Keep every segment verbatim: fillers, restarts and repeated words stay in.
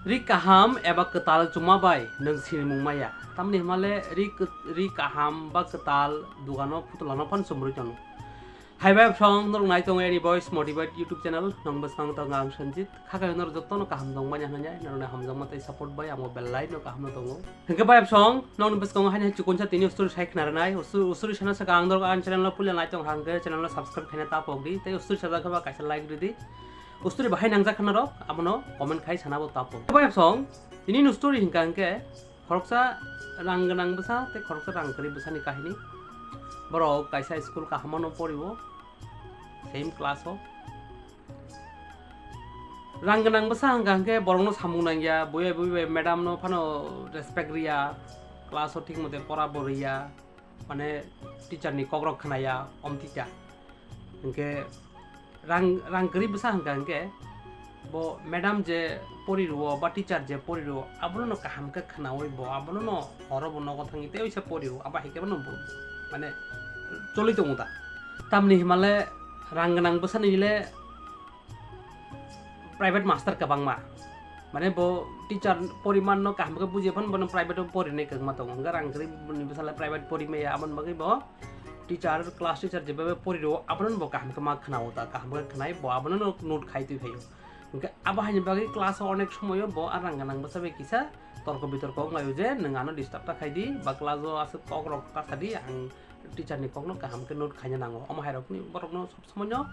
Ri kaham eba kwtal chuma bai nwng sinimung maya. Tamni hwnmale ri kw-, ri kaham ba kwtal dugano phutulano phan chumrwi tono. Hai bai song norok nai tongo Any Voice Motivate YouTube channel, nong bwskango tongo ang Sanjit. Khakai norok jotono kaham tong manya hwnwi norokni hamjakma tei support bai amo belai no kaham no tongo. Hwnkhe bai song nokni bwskango haini hai chukun sa tini ustori sai khna rwnai. Usu-, ustori sana saka ang norok ang channel no puila nai tong hwnkhe channel no subscribe khaina ta pok di. Tei ustori sajak khe ba kaisa like ridi. Ustori bahai nangjak khana rok abono comment khai sana bo ta pok. Bai song tini ustori hwnkha hwnkhe khoroksa rang gwnang bwsa tei khoroksa rang kwrwi bwsani kahini. Borok kaisa school kaham no poriwo, same class o. Rang gwnang bwsa hwnkha hwnkhe borokno samung nangya, buya buya madam no phano respect riya, class o thik mote pora bo riya, mane teacher ni kok rok khnaya, omtita. Hwnkhe rang, rang kwrwi bwsa hwnkha hwnkhe bo madam je pori rwo ba teacher je pori rwo abono no kaham khe khnaui bo abono no horo bo nogo thangwi tei oisa pori o abo hai khe bono bo mane choli tongo ta. Tamni himale rang gwnang bwsani le private master kwbangma. Mane bo teacher poriman no kaham khe buji phano bono private o porinai kwbangma tongo. Hwnkhe rang kwrwi boni bwsala private pori maya, aboni bagwi bo teacher, class teacher je bebe pori rwo, abono bo kaham khe ma khna o ta, kaham khe khnai bo abono no note khai twi phaio. Hwnkhe abo haini bagwi class o onek somoyo bo a rang gwnang bwsa bai kisa torko bitorko wng laio je nwng ano disturb ta khai di ba class o aswk kok rok ta sa di, ang teacher ni kok no kaham khe note khaina nango. Omo hai rok ni borok no sob somoi no,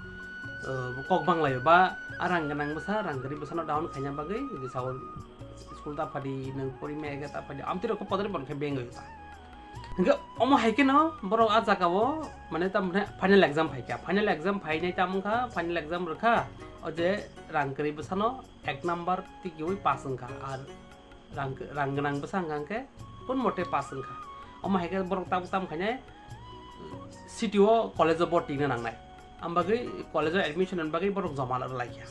uh, kok bang laio ba a rang gwnang bwsa rang kwrwi bwsa no down khaina bagwi je sao school ta phadi nwng pori maya khe ta phadi amtwi rok khe podori pon khe beng laio ta. Hwnkhe omo hai khe no borok a jaga o mane ta mane final exam phai kha, final exam phainai ta wng kha, final exam rwkha o je rang kwrwi bwsa no ek number tikiui pass wng kha ar rang, rang gwnang bwsa hwnkha hwnkhe kun mote pass wngkha. Omo hai khe borok tabuk tamo khainai city o college o borti wngna nangnai. Am bagwi college o admission wngna bagwi borok joma rwlaikha.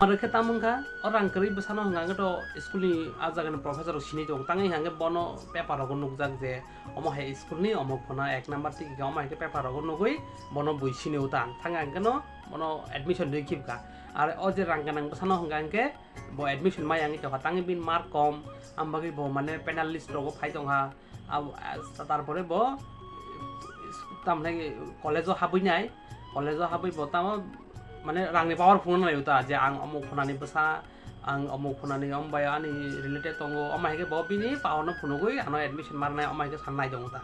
Aro khe tamo wngkha, o rang kwrwi bwsano hwnkha hwnkhe to school ni a jagani professor rok sinui tongo. Tangwi hwnkha hwnkhe bono paper rogo nukjak je omo hai school ni omo khuna ek number tiki kha, omo hai khe paper rogo nugwi bono bui sinui utan. Thangya hwnkhe no bono admission rwi khibkha. Ar o je rang gwnang bwsano hwnkha hwnkhe bo admission maya wngwi tongkha, tangwi bini mark kom, am bagwi bo mane penal list rogo phai tongkha. Abo, ah, tarpore bo tamhinai college o habwi nai, college o habwi bo tamo mane rangni power phunukna nai ta je ang omo khunani bwsa, ang omo khunani, omo bai ani related tongo, omo hai khe bo bini power no phunugwi ano admission marnai, omo hai khe sannai tongo ta.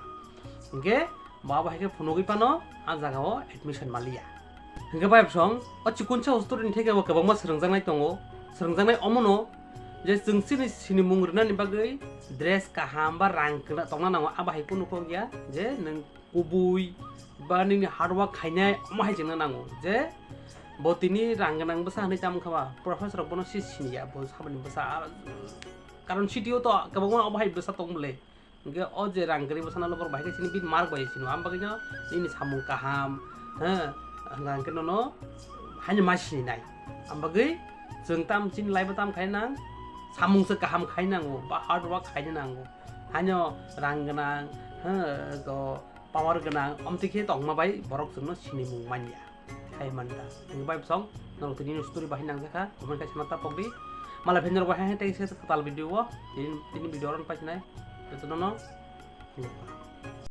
Hwnkhe bo abo hai khe phunugwi phano a jaga o admission maliya. Hwnkhe bai bwsong o chikonsa ustori ni theke bo kwbangma swrwngjaknai tongo. Swrwngjaknai omono je chwng chini sinimung rwnani bagwi dress kaham ba rang kwna tongna nango, abo hai kunu kok ya je nwng kubui ba nini hard work khainai omo hai chengna nango je bo tini rang gwnang bwsa hinwi tamo kha ba professor rok bono si siniya bo saboni bwsa, ah, karon city o to kwbangma obo hai bwsa tong bwle. Hwnkhe o je rang kwrwi bwsano borok bai khe sini bini mark bai sino, am bagwi no nini samung kaham, ha, hwnkha hwnkhe nono haino ma sininai. Am bagwi chwng tam chini life o tam khai nang, samung se kaham khai nango, ba hard work khai nango. Haino rang gwnang, ha, go power gwnang, omtwi khe tongma bai borok chwngno sinimung manya. Hai man ta. Hwnkhe bai bwsong, norok tini story bahai nangjakha, comment khai sana ta pokdi. Mala phin norok bahai hai tei se kwtal video o, tini, tini video oro paisnai. Jotono no.